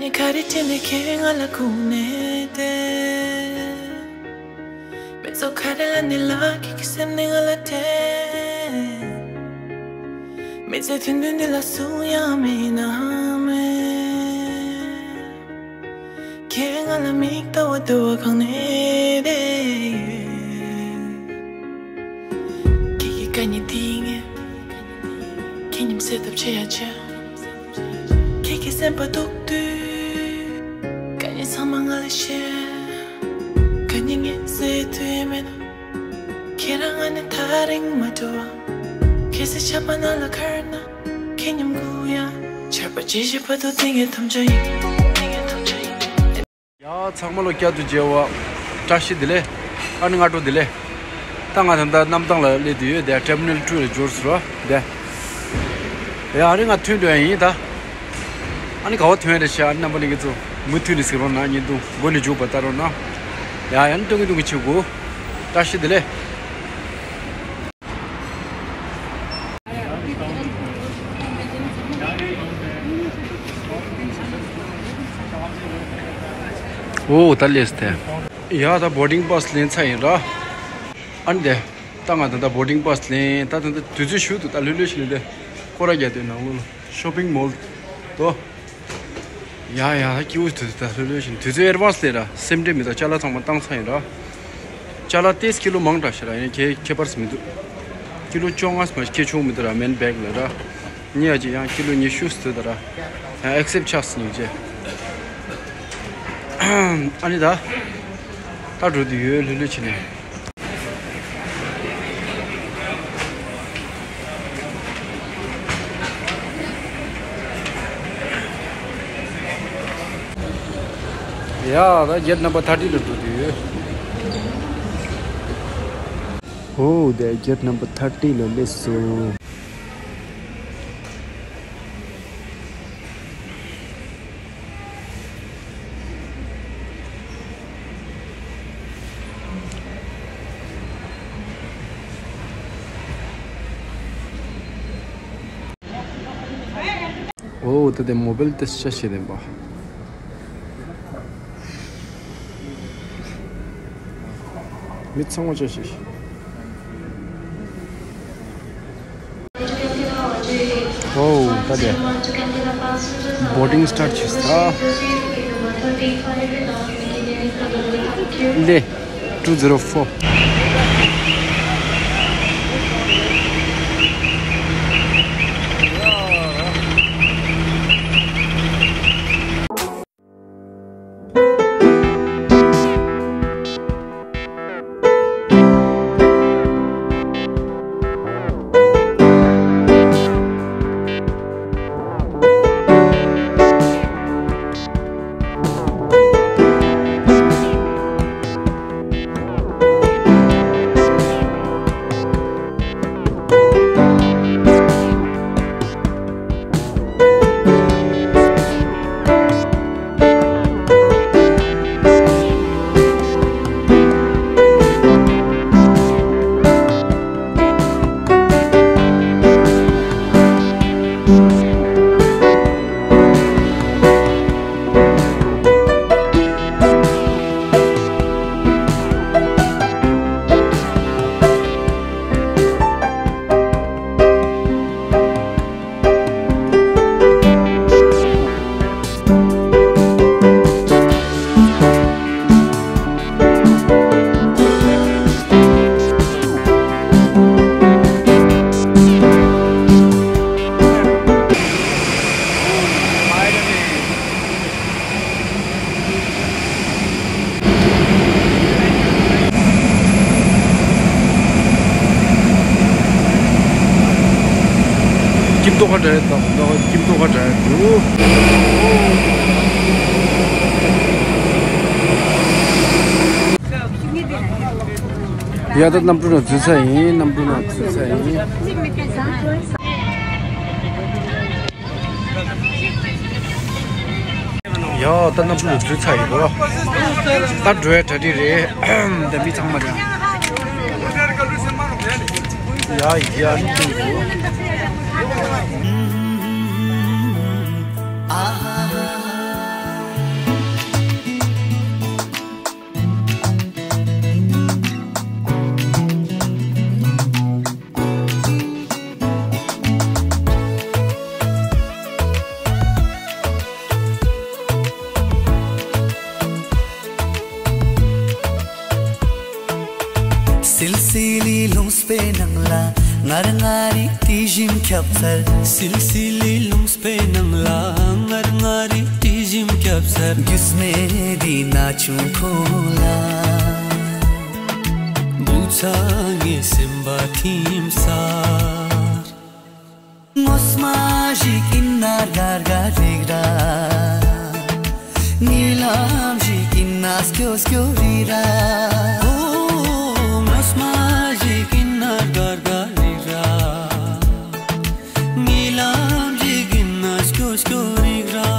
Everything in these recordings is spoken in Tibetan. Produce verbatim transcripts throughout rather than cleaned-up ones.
ངས་ག་རེ་དྲན་ནས་ཁྱེད་ང་ལ་ཁུག་ནས་བསྡད། མི་ཚོགས་ཁ་རེ་ལ་ནི་ལ་ཁྱེད་ཀྱི་སེམས་ནི་ང་ལ་དྲན། མི་ཚེ་དུས་འདི་ལ་སུ་ཡང་མིན་ན་མེད། ཁྱེད་ང་ལ་མིག་ལྟ་བ་དུ་བ་གང་ནས་བསྡད་ཡོད། ཁྱེད་ཀྱི་དཀའ་ངལ་འདི་ངས་ཁྱེད་མཉམ་སེལ་ཐབས་བྱེད་ཡ་བྱས། ཁྱེད་ཀྱི་སེམས་པ་སྡུག་དུས། དཀའ་ངལ་ཚང་མ་ང་ལ་བཤད། དཀའ་ངལ་ངས་སེལ་ཐུབ་ཡས་མེད་ན། ཁྱེད་རང་ང་ནས་ཐག་རིང་མ་འགྲོ་བ། ཁྱེད་ཚེ་ཆར་པ་ནང་ལ་འཁར་ན། ཁྱེད་མཉམ་སྒུག་ཡ། ཆར་པ་ཇི་བཞིན་བར་དུ་དེ་ངའི་དམ་བཅའ་ཡིན། དེ་ངའི་དམ་བཅའ་ཡིན། ཡ་ཚང་མ་ལོ་བསྐྱར་དུ་མཇལ་བ། བཀྲ་ཤིས་བདེ་ལེགས། ཨ་ནི་སྔ་དྲོ་བདེ་ལེགས། ད་ང་ད་ལྟ་གནམ་ཐང་ལ་སླེབས་བསྡད་ཡོད། དེ་ཊར་མི་ནལ་ཊུ་ལ་འབྱོར་ཟེར་བ་དེ། ཡ་ཨ་རི་ང་ཐོན་འགྲོ་ཡ་ཡིན་ད། ཨ་ནི་ག་བ་ཐོན་རེད་ཤག་རྣམ་པ་ལྷན་རྒྱས་ཚོ་མུ་མཐུད་ནས་གཟིགས་རོགས་གནང་། བརྙན་ཐུང་མགོ་ནས་མཇུག་བར་ལྟ་རོགས་གནང་། ཡ་ཡ་ནི་སྟོན་གི་སྟོན་གི་བྱེད་དགོས། བཀྲ་ཤིས་བདེ་ལེགས། འོ་ད་ལེས་ཏེ། ཡ་ད་བོར་ཌིང་པཱ་སི་ལེན་ཚར་ཡིན་ར། ཨ་ནི་དེ། ད་ང་ད་ལྟ་བོར་ཌིང་པཱ་སི་ལེན། ད་ད་ལྟ་དུས་ཚོད་ཞུ་འདུག་ད་ལྷོད་ལྷོད་ཞིག་ལེན་ཏེ། སྐོར་ར་རྒྱག་དུས་ནང་ལོགས་ལ་ཤོ་པིང་མོལ་དོ། ཡ་ཡ་སྐྱིད་པོ་དུས་ཚོད་ད་ལྷོད་ལྷོད་བཞིན་དུས་ཚོད་ཨེ་ཌི་ཝན་སི་ལས་ར། སེམས་ཁྲལ་མི་འདུག་ཅ་ལག་ཚང་མ་བཏང་ཚར་ཡིན་ར། ཅ་ལག་ཏེས་ཀི་ལོ་མང་དྲགས་ཤག་ར། ཡིན་ཁྱད་ཁྱད་པར་མི་འདུག་ཀི་ལོ་བཅོ་ལྔ་མ་ཁྱད་ཆུང་མི་འདུག་ར། མེན་བེག་ལ་ར། ཉེ་ཡ་ཅིག་ཡང་ཀི་ལོ་ཉི་ཤུ་ཙམ་འདུག་ད་ར། ཡང་ཨེག་སེབ་ཆགས་སུ་ཉིན་རྗེས། ཨ་ནི་ད། ད་འགྲོ་དུས་ཡོད་ལྷོད་ལྷོད་བྱས་ནས། ཡ་ད་གེ་ཊི་ནམ་བར་ཐར་ཊི་ལ་འགྲོ་དུས་ཡོད། ཨོ་དེ་གེ་ཊི་ནམ་བར་ཐར་ཊི་ལ་སླེབས་སོང་། ཨོ་ད་དེ་མོ་བེལ་ཏེ་ཤ་ཤེ་དེན་པ། མི་ཚང་མ་ཅོ་ཤེས། ཨོ་ད་དེ་བོར་ཌིང་སི་ཊར་ཊི་བྱས་ས། ལེ། two zero four། ཀིམ་ཏོ་ཁ་བྲལ་དང་ཀིམ་ཏོ་ཁ་བྲལ་འདུག་ཡ་ད་གནམ་གྲུ་ནང་འཛུལ་ཚར་ཡིན། གནམ་གྲུ་ནང་འཛུལ་ཚར་ཡིན། ཡ་ད་གནམ་གྲུ་ནང་འཛུལ་ཚར་ཡིན་རོ། ད་འགྲོ་ཡ་གྲ་སྒྲིག་རེད། ད་མི་ཚང་མ་རེད། ཡ་ཡ་ནི་ཅུང་འདུག་ངར་ངར་རི་དྲི་ཞིམ་ཁྱབ་ཚར། སིལ་སིལ་ལི་ལུང་པའི་ནང་ལ། ངར་ངར་རི་དྲི་ཞིམ་ཁྱབ་ཚར། རྒྱུས་མེད་དེ་ན་ཆུང་ཁོ་ལ། བུ་ཚ་ངའི་སེམས་པ་ཐིམ་ཚར། ངོ་མ་ཞིག་ཡིན་ན་དགའ་དགའ་རེད་ར། ཉེ་ལམ་ཞིག་ཡིན་ན་སྐྱོ་སྐྱོ་རེད་ར། ཨོ། ངོ་མ་ཞིག་ཡིན་ན་དགའ་དགའ་རེད་ར། ཉེ་ལམ་ཞིག་ཡིན་ན་སྐྱོ་སྐྱོ་རེད་ར།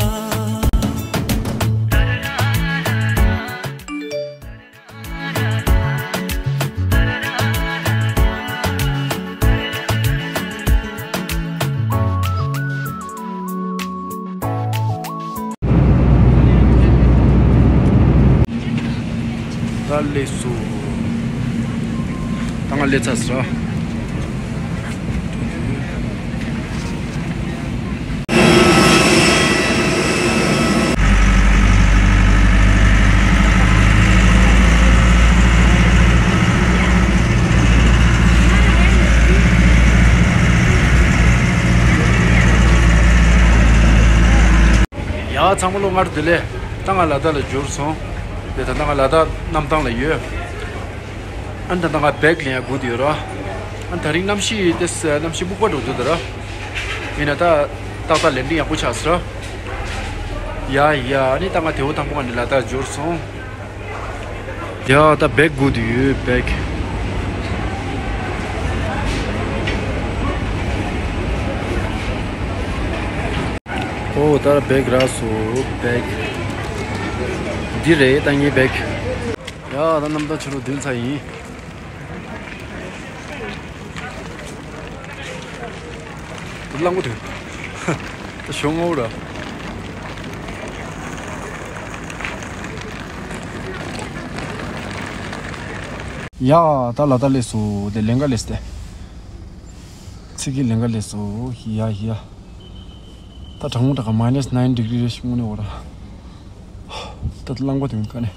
ད་སླེབས་སོང་། ད་ང་སླེབས་ཚར་སོང་། ཡ། ཚང་མ་ལོ་སྔར་བདེ་ལེགས། ད་ང་ལ་དྭགས་ལ་འབྱོར་སོང་། དེ་ད་ལྟ་ང་ལ་དྭགས་གནམ་ཐང་ལ་ཡོད། ཨ་ནི་ད་ལྟ་ང་བེག་ལེན་ཡ་སྒུག་བསྡད་ཡོད་ར། ཨ་ནི་དེ་རིང་གནམ་གཤིས་དེ་གནམ་གཤིས་སྨུག་པ་འདྲ་བོ་འདུག་ད་ར། ཡིན་ན་ད་ཏག་ཏག་ལེན་ཌིང་ཡག་པོ་ཆགས་སོང་ར། ཡ་ཡ། ཨ་ནི་ད་ང་དེ་བོ་དང་པོ་ང་ནི་ལ་དྭགས་འབྱོར་སོང་། ཡ། ད་བེག་སྒུག་བསྡད་ཡོད། བེག། ཨོ། ད་བེག་རག་སོང་། བེག་འདི་རེད་ད་ངའི་བེག། ཡ། ད་གནམ་ཐང་ཕྱི་ལོགས་བདུན་ཚ་ཡིན། རླངས་པ་དེ། ད་ཞོགས་སྔ་པོ་ར། ཡ། ད་ལ་དྭགས་སླེབས་སོང་། དེ་ལན་ཀ་སླེབས་ཏེ། ཚིག་གི་ལན་ཀ་སླེབས་སོང་། ཡ་ཡ། ད་གྲང་མོ་དྲག་ག་མའི་ནས་ནའིན་ཌི་གྷི་རི་རེད་ཤག་དངོས་གནས་འོ་ར། ད་རླངས་པ་དེ་མི་དཀའ་ནས།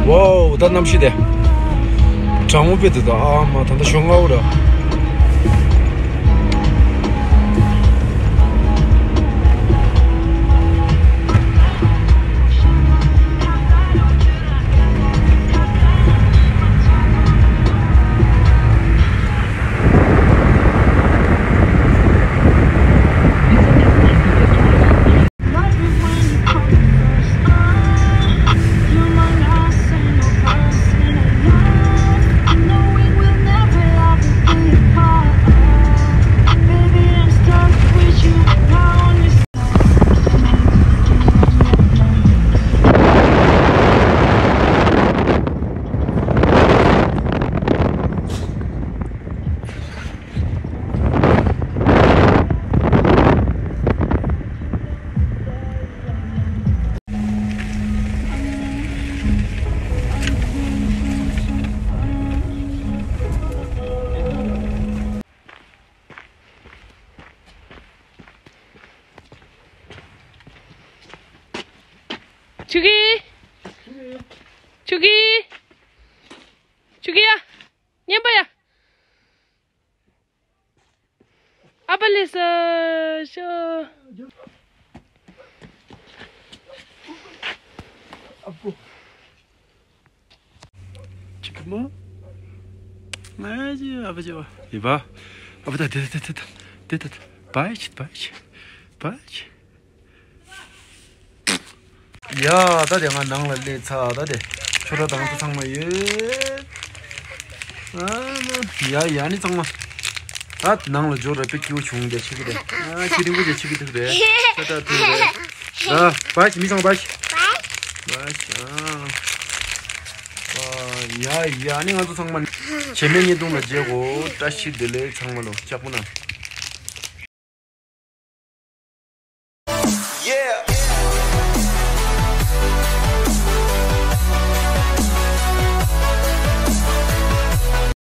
ཝའོ། ད་གནམ་གཤིས་དེ་གྲང་མོ་དཔེ་འདུག་ད། ཨ་མ། ད་ད་ཞོགས་སྔ་པོ་ར། ཆུ་གི། ཆུ་གི། ཆུ་གི་ཡ། ཉན་པ་ཡ། ཨ་ཕ་ལེ་ས་ཤོ། ཅིག་མོ། ང་ཅི་ཨ་ཕ་ཅོ། ཡི་བ། ཨ་ཕ་ད་དེ་དེ་དེ་དེ་དེ་དེ་བའི་ཆི་བའི་ཆི་བའི་ཆི། ཡ། ད་དེ་ང་ནང་ལ་སླེབས་ཚར། ད་དེ་ཁྱོད་ར་དང་དུ་ཚང་མ་ཡོད། ཨ་ནི་ཡ་ཡ་ནི་ཚང་མ། ད་ནང་ལ་འབྱོར་ར་དཔེ་སྐྱིད་པོ་བྱུང་། དེ་ཆེ་གི་དེ། ཨ་ཁྱི་རིང་པོ་དེ་ཆེ་གི་འདུག་རེད། ད་ད་དེ་རེད། ད་བ་ཆི་མི་ཚང་བ་ཆི། བ་ཆི། ཨ། ཨ་ཡ་ཡ་ནི་ང་ཚོ་ཚང་མ་བྱེ་མའི་བརྙན་ཐུང་ལ་མཇལ་གོ། བཀྲ་ཤིས་བདེ་ལེགས། ཚང་མ་ལོ་ལྕགས་པོ་ན།